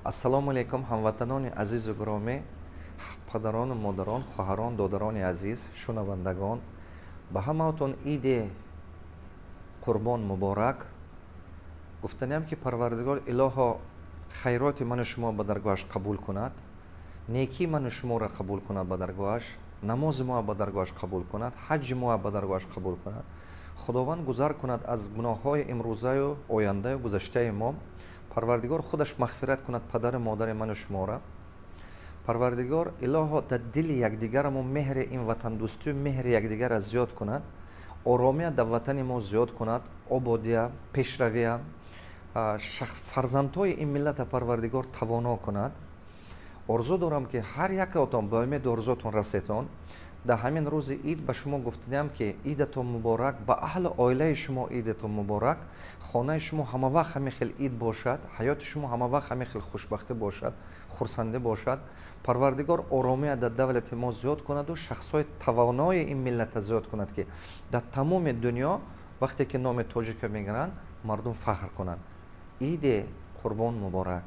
Ассалому алайкум, ҳамватанони азизу гиромӣ, падарону модарон, хоҳарон, додарони азиз, шунавандагон. Ба ҳамаатон иди Қурбон муборак. Гуфтаниам, ки Парвардигор илоҳо хайроти ману шумо ба даргоҳаш қабул кунад, некии ману шуморо қабул кунад ба даргоҳаш, намози моро ба даргоҳаш қабул кунад, ҳаҷҷи моро ба даргоҳаш қабул кунад. Худованд гузар кунад аз гуноҳҳои имрӯзаю ояндаю гузаштаи мо. Парвардигор худаш мағфират кунад падару модари ману шуморо. Парвардигор илоҳо дар дили якдигарамо меҳри ин ватандӯстию меҳри якдигарро зиёд кунад, оромия дар ватани мо зиёд кунад, ободия, пешравия, фарзандҳои ин миллата Парвардигор тавоно кунад. Орзу дорам, ки ҳар якатон ба умеду орзуатон расетон. Дар ҳамин рӯзи ид ба шумо гуфтаниам, ки идатон муборак, ба аҳлу оилаи шумо идатон муборак. Хонаи шумо ҳама вақт ҳамин хел ид бошад, ҳаёти шумо ҳама вақт ҳамин хел хушбахтӣ бошад, хурсандӣ бошад. Парвардигор оромия дар давлати мо зиёд кунаду шахсҳои тавонои ин миллата зиёд кунад, ки дар тамоми дунё вақте ки номи тоҷика мегиранд, мардум фахр кунанд. Иди Қурбон муборак!